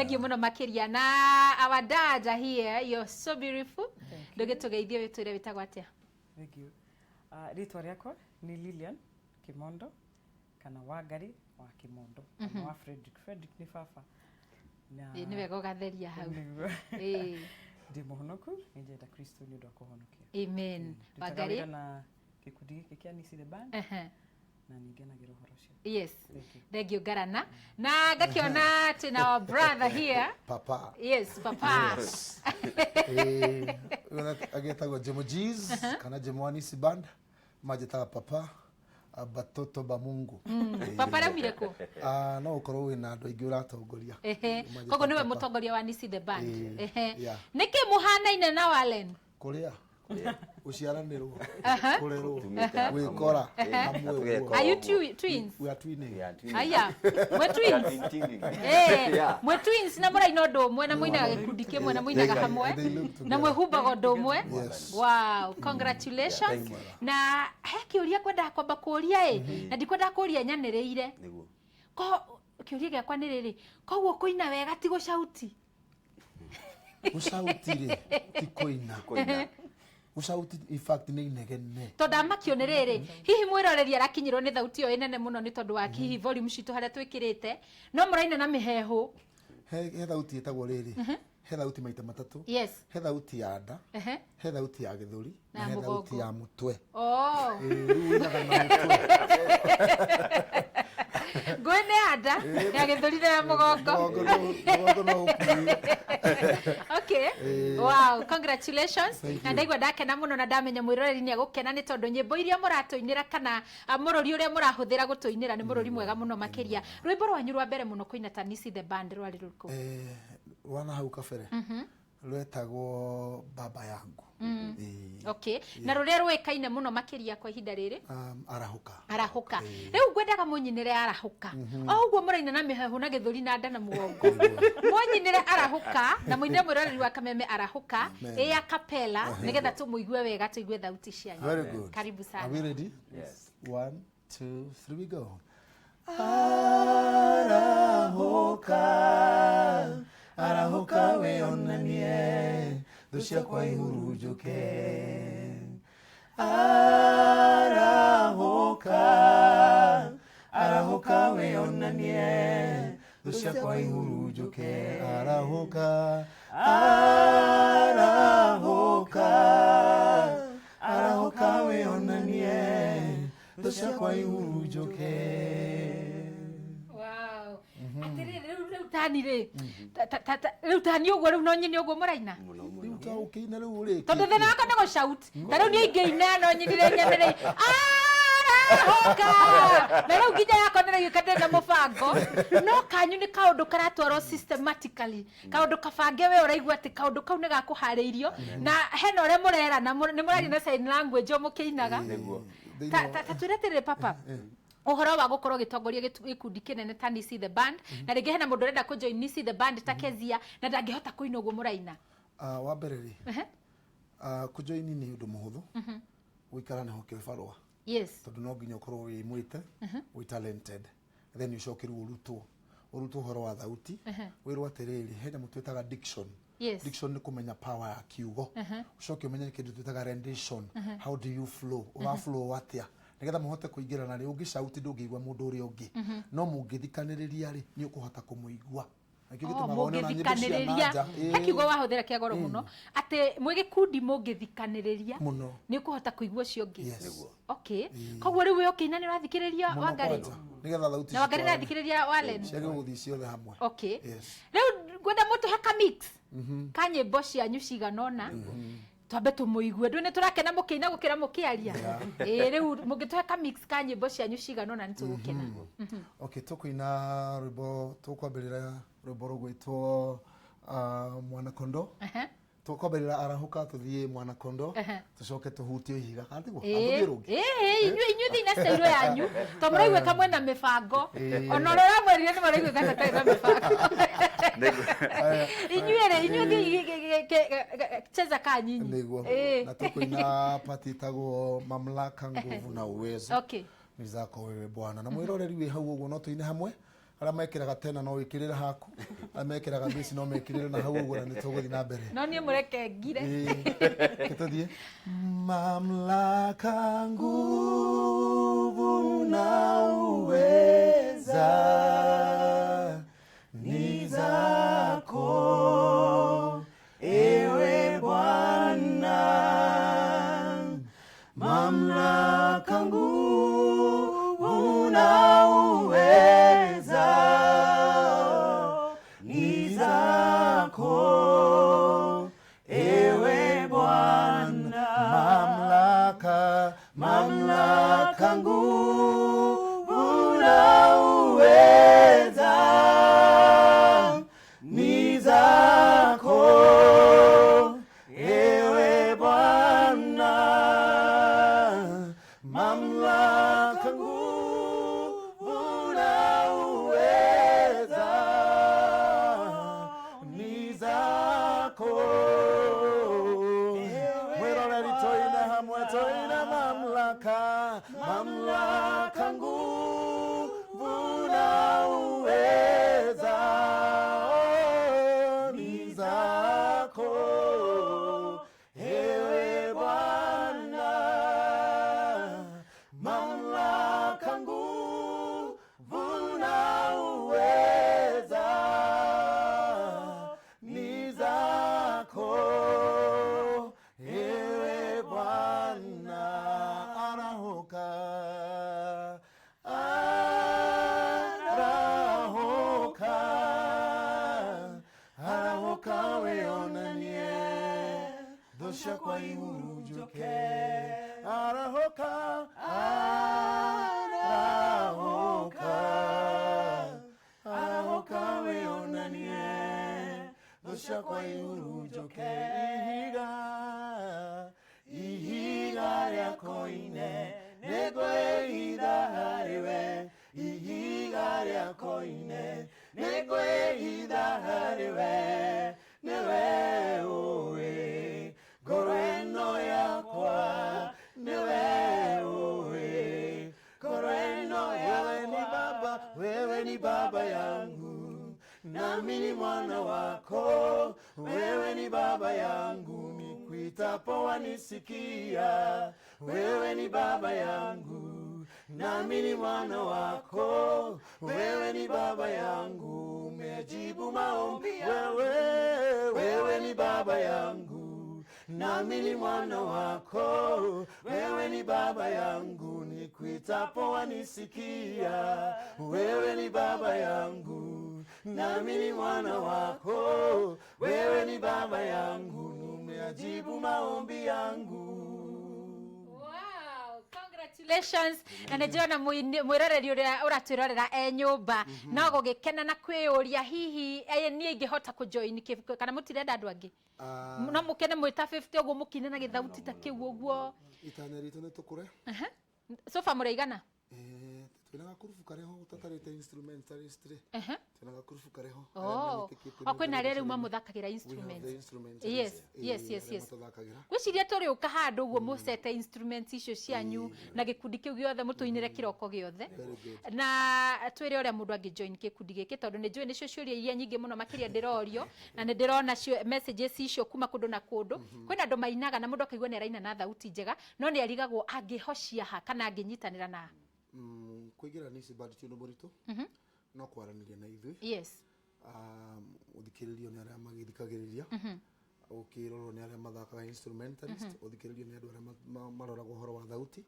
Thank you muno makiria na our dad are here. You're so beautiful. Ndũgĩtũgeithie wĩtwĩre wĩtagwo atĩa? Thank you. Rĩtwa rĩakwa nĩ Lilian Kimondo kana Wangari wa Kimondo kana wa Frederick. Frederick nĩ baba. Na Ĩ, nĩ wega ũgatheria hau. Nĩguo. Ĩ, Ndĩ mũhonoku, nĩ njenda Kristo nĩ ũndũ wa kũhonokia. Amen. Ndutaga Wangari. wĩra na gĩkundi gĩkĩ kĩa Nisi the Band Ehe. na nĩ ngenagĩra ũhoro ũcio. Yes. Thank you. Thank you Garana. Na ngakiona twĩna our brother here. Papa. Yes, papa. Yes. Eh, agĩtagwo Jemo G's kana Jemo Anisi Band manjĩtaga papa, ah, batoto ba Mungu. Eh, Papa raumire kũ? Ah, no ũkorwo wĩna andũ aingĩ ũratongoria. Ehe. Manjĩtaga Koguo nĩwe papa. mũtongoria wa Nisi the Band. Eh, Ehe. yeah. Nĩkĩ mũhanaine na Wallen? Kũrĩa gũciaranĩrwo, kũrerwo, Tumĩte hamwe. gwĩkora Eh, hamwe tũgekora. ũguo. Are you twins? We are twinning. We are twinning. Aya, mwĩ We are twins? twinning. Eh, Yeah. mwĩ twins na mũraina ũndũ ũmwe na mũinaga gĩkundi kĩmwe na mũinaga hamwe They look together. na mwĩhumbaga ũndũ ũmwe. Yes. Wow, congratulations. Thank you. Na he kĩũria ngwendaga kwamba kũũria ĩ, na ndikwendaga kũũria nyanĩrĩire. Nĩguo. Ko kĩũria gĩakwa nĩ rĩrĩ, koguo kũina wega ti gũcauti? Gũcauti rĩ ti kũina. Kũina. Gũcauti in fact nĩ inegene. Tondũ amakio nĩ rĩrĩ, hihi mwĩroreri arakinyĩrwo nĩ thauti ĩyo ĩnene mũno nĩ tondũ wa hihi volume citũ harĩa twĩkĩrĩte, no mũraina na mĩheehũ. He thauti ĩtagwo rĩrĩ, he thauti maita matatũ. Yes. He thauti ya nda, he thauti ya gĩthũri, Na na he thauti mũgongo. ya mũtwe. Oh. Ĩĩ, rĩu ũinaga na mũtwe. Ngũĩ nĩ ya nda, ya gĩthũri na ya mũgongo. Mũgongo no ũkuire. Okay. Wow, congratulations. Thank Na you. ndaigua ndakena mũno na ndamenya mwĩroreri nĩ egũkena nĩ tondũ nyĩmbo iria mũratũinĩra kana, ah, mũrũri ũrĩa mũrahũthĩra gũtũinĩra nĩ mũrũri mwega mũno makĩria. Rwĩmbo rwanyu rwa mbere mũno kũina ta Nisi the Band rwarĩ rũrĩkũ? Eh, rwa na hau kabere rwetagwo Baba Yangu. Ĩĩ. Okay. Na rũrĩa rũĩkaine mũno makĩria kwa ihinda rĩrĩ? Arahũka. Arahũka. Rĩu ngwendaga mũnyinĩre Arahũka. O ũguo mũraina na mĩheehũ na gĩthũri na nda na mũgongo. Mũnyinĩre Arahũka na mũinĩre mwĩroreri wa Kameme Arahũka Amen. ĩ a cappella nĩgetha tũmũigue wega tũigue thauti cianyu. Very good. Karibu sana. Are we ready? Yes. One, two, three, we go. Arahũka, arahũka wĩonanie, thũ ciakwa ihurunjũke. Arahũka, arahũka wĩonanie, thũ ciakwa ihurunjũke. Arahũka, arahũka, arahũka wĩonanie, thũ ciakwa ihurunjũke. Wow. Atĩrĩrĩ, rĩu tani rĩ, rĩu tani ũguo rĩu no nyine ũguo mũraina? Mũno mũno. Rĩu ta ũkĩina rĩu ũrĩkĩtie. Tondũ thĩna wakwa nĩ gũcaut. Ta rĩu niĩ ingĩina no nyinire nyanĩrĩire arahũka, na rĩu nginya yakwa ndĩraiguĩka ndĩrĩ na mũbango, no kanyu nĩ kaũndũ karatwarwo systematically, kaũndũ kabange, we ũraigua atĩ kaũndũ kau nĩ gakũharĩirio na hena ũrĩa mũrerana, nĩ mũraria na sign language o mũkĩinaga. Nĩguo. Ta twĩre atĩrĩrĩ papa, ũhoro wa gũkorwo ũgĩtongoria gĩkundi kĩnene ta Nisi the Band, na rĩngĩ hena mũndũ ũrenda kũjoin Nisi the Band ta Kezia na ndangĩhota kũina ũguo mũraina. Ah, wa mbere rĩ, ah, kũjoini nĩ ũndũ mũhũthũ, gũikara nĩho kĩbarũa. Tondũ no nginya ũkorwo wĩ mwĩte, wĩ talented, then ũcoke rĩu ũrutwo ũhoro wa thauti, wĩrwo atĩrĩrĩ, he nyamũ twĩtaga diction. Diction nĩ kũmenya power ya kiugo, ũcoke ũmenye kĩndũ twĩtaga rendition, how do you flow, ũra flow atĩa nĩgetha mũhote kũingĩrana rĩ, ũngĩcauti ndũngĩigua mũndũ ũrĩa ũngĩ, no mũngĩthikanĩrĩria rĩ, nĩ ũkũhota kũmũigua. Nakĩo Oh, gĩtũmaga wone ona nyĩmbo cia mũngĩthikanĩrĩria. nanja. He kiugo wahũthĩra kĩa goro mũno atĩ mwĩ gĩkundi mũngĩthikanĩrĩria Mũno. nĩ ũkũhota kũigua ũcio ũngĩ. Yes. Okay. Koguo rĩu we ũkĩina nĩ ũrathikĩrĩria Mũno Wangari? kwanja, nĩgetha thauti Na Wangari citwarane. nĩarathikĩrĩria Wallen? Ciagĩrĩirwo gũthiĩ ciothe hamwe. Okay. Yes. Rĩu ngwenda mũtũhe ka mix ka nyĩmbo cianyu cigana ũna, twambe tũmũigue. Ndũĩ nĩ tũrakena mũkĩina gũkĩra mũkĩaria. Ĩĩ, rĩu mũngĩtũhe ka mix ka nyĩmbo cianyu cigana ũna nĩ tũgũkena. Okay, tũkũina rwĩmbo, tũkwambĩrĩra rwĩmbo rũgwĩtwo Mwana Kondoo. Tũkwambĩrĩra Arahũka, tũthiĩ Mwana Kondoo, tũcoke tũhutie ihiga. Kana tiguo? Kana tũthiĩ rũngĩ? Ĩĩ, inyuĩ thiĩ na style yanyu, to mũraiguĩka mwĩna mĩbango. Ona ũrĩa ũramwĩrire nĩ maraiguĩka ta atarĩ na mĩbango. Inyuĩ rĩ, inyuĩ thiĩ cheza ka nyinyi. Nĩguo. Na tũkũina part ĩtagwo Mamlaka, Nguvu na Uwezo. Ni zako wewe Bwana. Na mwĩroreri wĩ hau ũguo no tũine hamwe. Arĩa mekĩraga tena no wĩkĩrĩre haku, arĩa mekĩraga bass no mekĩrĩre na hau ũguo, na nĩ tũgũthiĩ na mbere. No niĩ mũreke ngire. Ĩĩ, tũthiĩ. Mamlaka, nguvu na uweza ni zako, ewe Bwana. Mamlaka, nguvu na uweza ni zako, ewe Bwana. Mamlaka, mamlaka, nguvu na uweza ni zako, ewe Bwana. Mamlaka, nguvu na uweza ni zako. Mwiroreri, toine hamwe, toine: mamlaka, mamlaka, nguvu na uweza ni zako, ewe Bwana. Mamlaka, nguvu na uweza ni zako, ewe Bwana. Arahoka, arahoka, arahoka, wĩonanie thũ ciakwa ihurunjũke. Arahoka, arahoka, arahoka, wĩonanie thũ ciakwa ihurunjũke. Ihiga, ihiga rĩa koine, nĩngwĩhitha harĩwe. Ihiga rĩa koine, nĩngwĩhitha harĩwe. Nĩwe ũĩ ngoro ĩno yakwa, nĩwe ũĩ ngoro ĩno yakwa. Wewe ni baba, wewe ni baba yangu, nami ni mwana wako. Wewe ni baba yangu, nikuitapo wanisikia. Wewe ni baba yangu, nami ni mwana wako. Wewe ni baba yangu, umejibu maombi. Wewe, wewe ni baba yangu, nami ni mwana wako. Wewe ni baba yangu, nikuitapo wanisikia. Wewe ni baba yangu, nami ni mwana wako. Wewe ni baba yangu, umeajibu maombi yangu. Wow, congratulations! Na nĩ njĩrona mwĩroreri ũrĩa ũratwĩrorera e nyũmba no gũgĩkena na kwĩyũria, hihi niĩ ingĩhota kũjoin kana mũtirenda andũ angĩ? No mũkene mwĩ ta 50 ũguo, mũkine na gĩthauti ta kĩu ũguo? Itanya ritũ nĩ tũkũre. Sofa mũraigana? Eh, twĩna gakurubu karĩho tũtarĩte instrumentalist rĩ. Twĩna gakurubu karĩho. Oh, o kwĩna arĩa rĩu mamũthakagĩra We have instruments? The instruments. Yes. Matũthakagĩra. Ngwĩciria tũrĩũka handũ ũguo mũcete instruments icio cianyu na gĩkundi kĩu gĩothe, mũtũinĩre kĩroko gĩothe. Very good. Na twĩre ũrĩa mũndũ angĩ join gĩkundi gĩkĩ, tondũ nĩ njũĩ nĩcio ciũria iria nyingĩ mũno makĩria ndĩrorio, na nĩ ndĩrona messages icio kuma kũndũ na kũndũ. Kwĩna andũ mainaga na mũndũ akaigua nĩ araina na thauti njega, no nĩ arigagwo angĩhocia ha kana angĩnyitanĩra na Kũingĩra nĩ band ti ũndũ mũritũ, no kwaranĩria na ithuĩ. Ũthikĩrĩrio nĩ arĩa magĩthikagĩrĩria, ũkĩrorwo nĩ arĩa mathakaga instrumentalist, ũthikĩrĩrio nĩ andũ arĩa maroraga ũhoro wa thauti,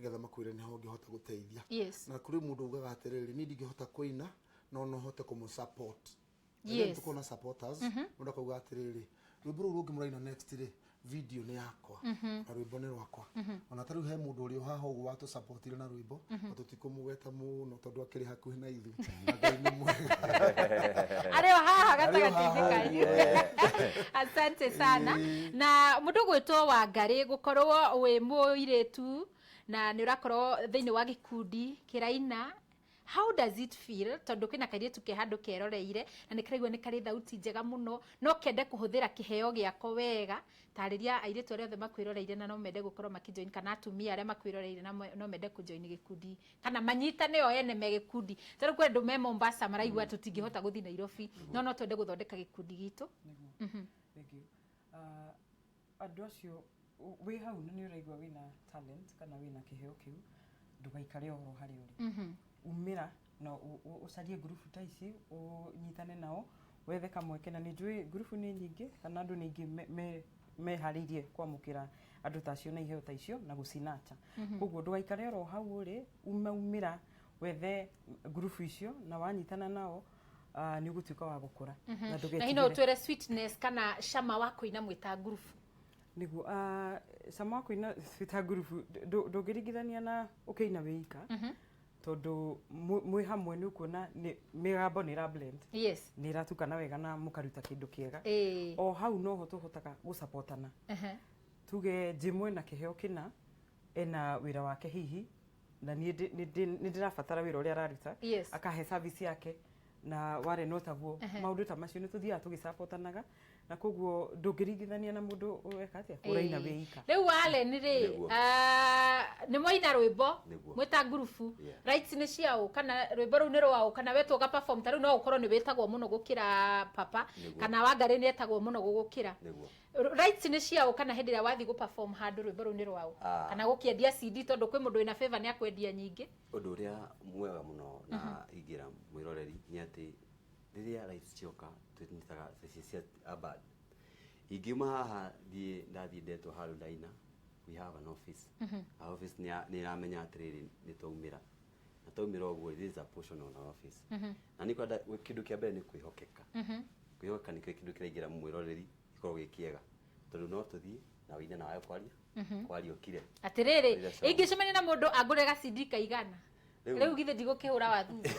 nĩgetha makwĩre nĩho ũngĩhota gũteithia. Na kũrĩ mũndũ ugaga atĩrĩrĩ, niĩ ndingĩhota kũina, no no hote kũmũ support. Tukorwo na supporters. Mũndũ akauga atĩrĩrĩ, rwĩmbo rũu rũngĩ mũraina next rĩ, video nĩ yakwa na rwĩmbo nĩ rwakwa. Ona ta rĩu he mũndũ ũrĩ o haha ũguo watũsupportire na rwĩmbo, na tũtikũmũgweta mũno tondũ akĩrĩ hakuhĩ na ithuĩ, na Ngai nĩ mwega. Arĩ o haha Arĩ o gatagatĩ-inĩ haha kanyu. Asante sana. Na mũndũ gwĩtwo Wangarĩ, gũkorwo wĩ mũirĩtu na nĩ ũrakorwo thĩinĩ wa gĩkundi kĩraina How does it feel, tondũ kwĩna kairĩtu ke handũ keroreire na nĩ karaigua nĩ karĩ thauti njega mũno, no kende kũhũthĩra kĩheo gĩako wega? Tarĩria airĩtu arĩa othe makwĩroreire na no mende gũkorwo makĩjoin, kana atumia arĩa makwĩroreire na no mende kũjoin gĩkundi, kana manyitane o ene me gĩkundi. Tarĩu kwĩ andũ me Mombasa maraigua tũtingĩhota gũthiĩ Nairobi, no twende gũthondeka gĩkundi gitũ. Nĩguo, thank you. Andũ acio wĩ hau na nĩ ũraigua wĩna talent kana wĩna kĩheo kĩu, ndũgaikare oro harĩa ũrĩ. Umĩra na ũcarie ngurubu ta ici, ũnyitane nao, wethe kamweke. Na nĩ njũĩ ngurubu nĩ nyingĩ kana andũ nĩ aingĩ meharĩirie kwamũkĩra andũ ta acio na iheo ta icio na gũcinacha. Koguo ndũgaikare oro hau ũrĩ, umaumĩra wethe ngurubu icio, na wanyitana nao nĩ ũgũtuĩka wa gũkũra na Na ndũgetigĩre. Hino ũtwĩre sweetness kana cama wa kũina mwĩta ngurubu. Nĩguo, cama wa kũina ta ngurubu ndũngĩringithania na ũkĩina wĩ ika, tondũ mwĩ hamwe nĩ ũkuona nĩ mĩgambo nĩ ĩra blend, nĩ ĩratukana wega na mũkaruta kĩndũ kĩega. O hau noho tũhotaga gũsapotana. Tuge Jimwe na kĩheo kĩna, ena wĩra wake hihi, na niĩ nĩ ndĩrabatara wĩra ũrĩa araruta, akahe service yake, na ware no taguo. Maũndũ ta macio nĩ tũthiaga tũgĩsapotanaga, na koguo ndũngĩringithania na mũndũ weka atĩa, ũraina wĩ ika. Rĩu Allen rĩ, Nĩguo. Nĩ mwaina rwĩmbo Nĩguo. mwĩta ngurubu, rights nĩ ciaũ, kana rwĩmbo rũu nĩ rwaũ, kana wetwo ũga perform? Ta rĩu no ũkorwo nĩ wĩtagwo mũno gũkĩra papa, kana Wangarĩ nĩ etagwo mũno gũgũkĩra. Rights nĩ ciaũ, kana hĩndĩ ĩrĩa wathiĩ gũ perform handũ, rwĩmbo rũu nĩ rwaũ, kana gũkĩendia CD, tondũ kwĩ mũndũ wĩna favor nĩ akwendia nyingĩ? Ũndũ ũrĩa mwega mũno na ingĩra mwĩroreri nĩ atĩ rĩrĩa rights cioka, tũnyitaga ici cia abad. Ingiuma haha thiĩ, ndathiĩ ndetwo handũ ndaina, we have an office. Our office nĩ ĩramenya atĩrĩrĩ, nĩ twaumĩra na twaumĩra ũguo, this is a portion on our office. Na nĩ kwenda kĩndũ kĩa mbere nĩ kwĩhokeka. Kwĩhokeka nĩkĩo kĩndũ kĩraingĩra mwĩroreri gĩkorwo gĩ kĩega, tondũ no tũthiĩ na wĩine na wage kwaria kwaria ũkire. Atĩrĩrĩ, Rĩrĩa cama. Ingĩcemania na mũndũ angũre ga CD kaigana, rĩu githĩ ndigũkĩhũra wa thutha?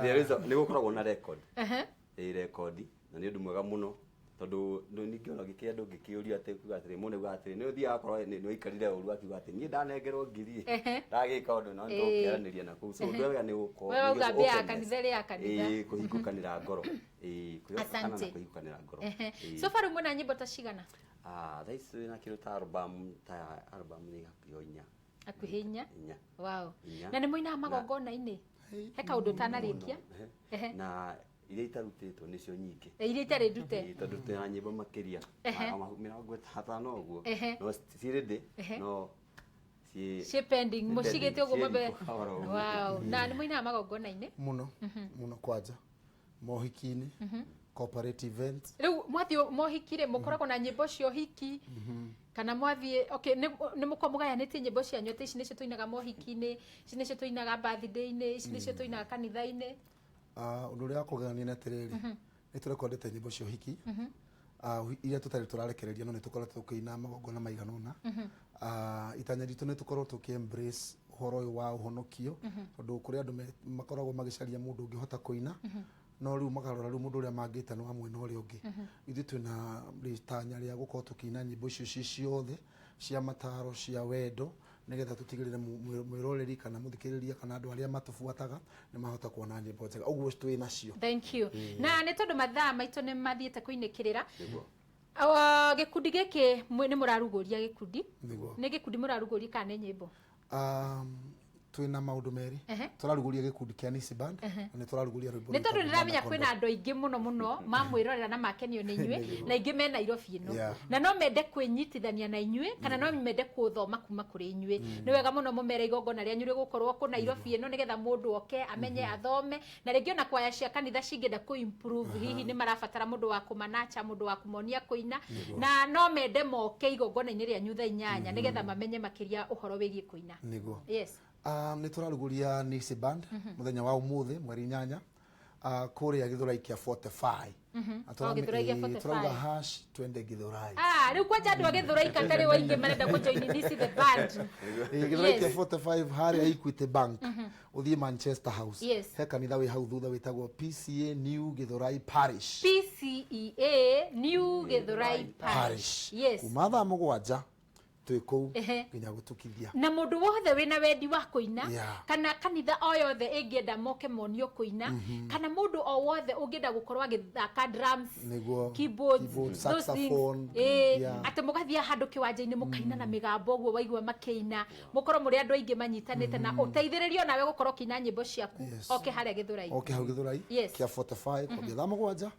There is nĩ gũkoragwo na record, ĩ rekondi, na nĩ ũndũ mwega mũno, tondũ ningĩ ona ũngĩkĩenda ndũngĩkĩũrio atĩ kuga atĩrĩ, mũndũ auga atĩrĩ nĩ ũthiaga akorwo nĩ waikarire ũru, akiuga atĩ niĩ ndanengerwo ngiri ndagĩka ũndũ, no nĩtũkĩaranĩria na kũu. So ũndũ ũrĩa nĩ gũkorwo We wauga mbĩa ya openness. Kanitha ĩrĩ ya kanitha. Ĩĩ, kũhingũkanĩra ngoro. Ĩĩ, kwĩhokana na Asante. kũhingũkanĩra ngoro. So far mwĩna nyĩmbo ta cigana? Ah, thaa ici twĩna kĩndũ ta album, ta album nĩ hakuhĩ o inya. Hakuhĩ inya? Inya. Inya. Na nĩ mũinaga magongona-inĩ? He kaũndũ ũtanarĩkia. Na iria itarutĩtwo nĩcio nyingĩ. Iria itarĩ ndute. Ĩĩ, tondũ twĩna nyĩmbo makĩria 50 ũguo, no ciĩ ready, no ciĩ ciĩ pending, ciĩ mũcigĩte pending, ũguo ciĩ mwambe riko oro ũguo. Wow, na nĩ mũinaga magongona-inĩ? Mũno mũno, kwanja mohiki-inĩ, corporate events. Rĩu mwathiĩ mohiki rĩ, mũkoragwo na nyĩmbo cia ũhiki, kana mwathiĩ, okay, nĩ mũkoragwo mũgayanĩtie nyĩmbo cianyu atĩ ici nĩcio tũinaga mohiki-inĩ, ici nĩcio tũinaga birthday-inĩ, ici nĩcio tũinaga kanitha-inĩ? Ah, ũndũ ũrĩa wa kũgegania nĩ atĩrĩrĩ, nĩ tũrekondete nyĩmbo cia ũhiki iria tũtarĩ tũrarekereria, no nĩ tũkoretwo tũkĩina magongona maigana ũna. Itanya ritũ nĩ tũkorwo tũkĩ embrace ũhoro ũyũ wa ũhonokio, tondũ kũrĩ andũ makoragwo magĩcaria mũndũ ũngĩhota kũina, no rĩu makarora rĩu mũndũ ũrĩa mangĩta nĩ wa mwena ũrĩa ũngĩ. Ithuĩ twĩna ritanya rĩa gũkorwo tũkĩina nyĩmbo icio ciĩ ciothe, cia mataro, cia wendo, nĩgetha tũtigĩrĩre mwĩroreri kana mũthikĩrĩria kana andũ arĩa matũbuataga nĩ mahota kuona nyĩmbo njega ũguo twĩ nacio. Thank you. Na nĩ tondũ mathaa maitũ nĩ mathiĩte kũinĩkĩrĩra, Nĩguo. Gĩkundi gĩkĩ nĩ mũrarugũria gĩkundi? Nĩguo. Nĩ gĩkundi mũrarugũria kana nĩ nyĩmbo? Twĩna maũndũ merĩ. Tũrarugũria gĩkundi kĩa Nisi Band na nĩ tũrarugũria rwĩmbo Nĩ tondũ rwĩtagwo ndĩramenya Mwana kwĩna Kondo. andũ aingĩ mũno mũno mamwĩrorera na makenio nĩ inyuĩ, na aingĩ me Nairobi ĩno, na no mende kwĩnyitithania na inyuĩ kana no mende kũthoma kuma kũrĩ inyuĩ. Nĩ wega mũno mũmere igongona rĩanyu rĩgũkorwo kũ Nairobi ĩno, nĩgetha mũndũ oke amenye, athome. Na rĩngĩ ona kwaya cia kanitha cingĩenda kũ improve, hihi nĩ marabatara mũndũ wa kũmanacha, mũndũ wa kũmonia kũina, na no mende moke igongona-inĩ rĩanyu thaa 8 nĩgetha mamenye makĩria ũhoro wĩgiĩ kũina. Nĩguo. Yes. Nĩ tũrarugũria Nisi Band mũthenya wa ũmũthĩ mweri 8 kũrĩa Gĩthũrai kĩa 45. Na Oh, Gĩthũrai kĩa 45. Tũrauga #TwendeGithurai. Ah, rĩu kwanja andũ a Gĩthũrai katarĩ waingĩ marenda kũjoin Nisi the Band. Ĩĩ, Gĩthũrai kĩa 45 harĩa Equity Bank, ũthiĩ Manchester House. He kanitha wĩ hau thutha wĩtagwo PCA New Githurai Parish. PCEA New Githurai Parish. Parish. Kuma thaa 7 Twĩ kũu nginya gũtukithia. Na mũndũ wothe wĩna wendi wa kũina, kana kanitha o yothe ĩngĩenda moke monio kũina, kana mũndũ o wothe ũngĩenda gũkorwo agĩthaka drums, keyboards, keyboard, those things, saxophone, atĩ mũgathiĩ handũ kĩwanja-inĩ mũkaina na mĩgambo ũguo waigua makĩina, mũkorwo mũrĩ andũ aingĩ manyitanĩte, na ũteithĩrĩrio nawe gũkorwo ũkĩina nyĩmbo ciaku. Oke harĩa Gĩthũrai. Oke hau Gĩthũrai kĩa 45 kwambia thaa 7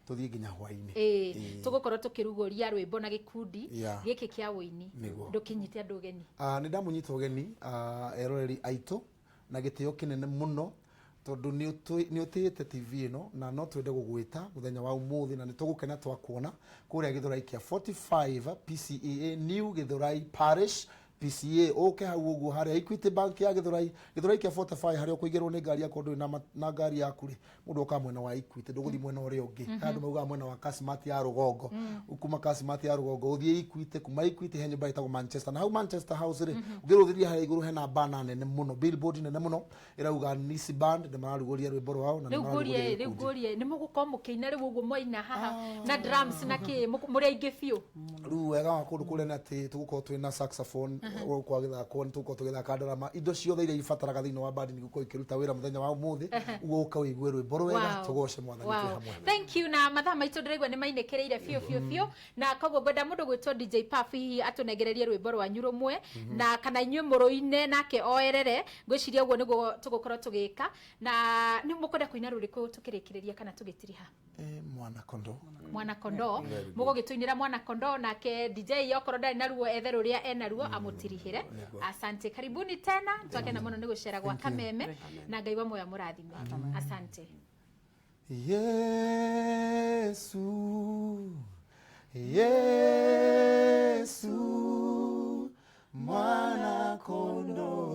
tũthiĩ nginya hwaĩ-inĩ. Tũgũkorwo tũkĩrugũria rwĩmbo na gĩkundi gĩkĩ kĩa ũini. Ndũkĩnyite andũ ũgeni. Nĩ ndamũnyita ũgeni, eroreri aitũ, na gĩtĩo kĩnene mũno, tondũ nĩ ũtĩĩte TV ĩno, na no twende gũgwĩta mũthenya wa ũmũthĩ, na nĩ tũgũkena twakuona kũrĩa Gĩthũrai kĩa 45 PCEA, New Gĩthũrai Parish PCA. Ũke hau ũguo harĩa Equity Bank ya Gĩthũrai, Gĩthũrai kĩa 45, harĩa ũkũigĩrwo nĩ ngari yaku. Ndũrĩ na ngari yaku rĩ, mũndũ okaga mwena wa Equity, ndũgũthiĩ mwena ũrĩa ũngĩ. Andũ maugaga mwena wa Kasimati ya rũgongo. Kuma Kasimati ya rũgongo ũthiĩ Equity, kuma Equity he nyũmba ĩtagwo Manchester, na hau Manchester House rĩ, ũngĩrũthĩria harĩa igũrũ hena bana nene mũno, billboard nene mũno ĩrauga Nisi Band nĩ mararugũria rwĩmbo rwao na nĩ Rĩu ngũrie. mararugũria Rĩu gĩkundi. Ngũrie, nĩ mũgũkorwo mũkĩina rĩu ũguo mwaina haha na drums na kĩ, mũrĩ aingĩ biũ? Rĩu wega wa kũndũ kũrĩa nĩ atĩ tũgũkorwo twĩna saxophone gũkorwo gĩthakwo, nĩ tũgũkorwo tũgĩthaka ndarama, indo ciothe iria ibataraga thĩinĩ wa bandi nĩ gũkorwo ikĩruta wĩra mũthenya wa ũmũthĩ. Ũguo ũka ũigue rwĩmbo rwega, tũgoce Mwathani twĩ hamwe. Thank you. Na mathaa maitũ ndĩraigua nĩ mainĩkĩrĩire biũ biũ biũ, na koguo ngwenda mũndũ gwĩtwo DJ Puff hihi atũnengererie rwĩmbo rwanyu rũmwe, na kana inyuĩ mũrũine nake oerere. Ngwĩciria ũguo nĩguo tũgũkorwo tũgĩka. Na nĩ mũkwenda kũina rũrĩkũ tũkĩrĩkĩrĩria kana tũgĩtiriha? Mwana Kondoo. Mwana Kondoo. Mũgũgĩtũinĩra Mwana Kondoo, nake DJ okorwo ndarĩ naruo ethe rũrĩa enaruo amũtirihĩre. Asante, karibuni tena. Twakena mũno nĩ gũcera gwa Kameme, na Ngai wa muoyo mũrathime. Asante. Yesu, Yesu, mwana kondoo.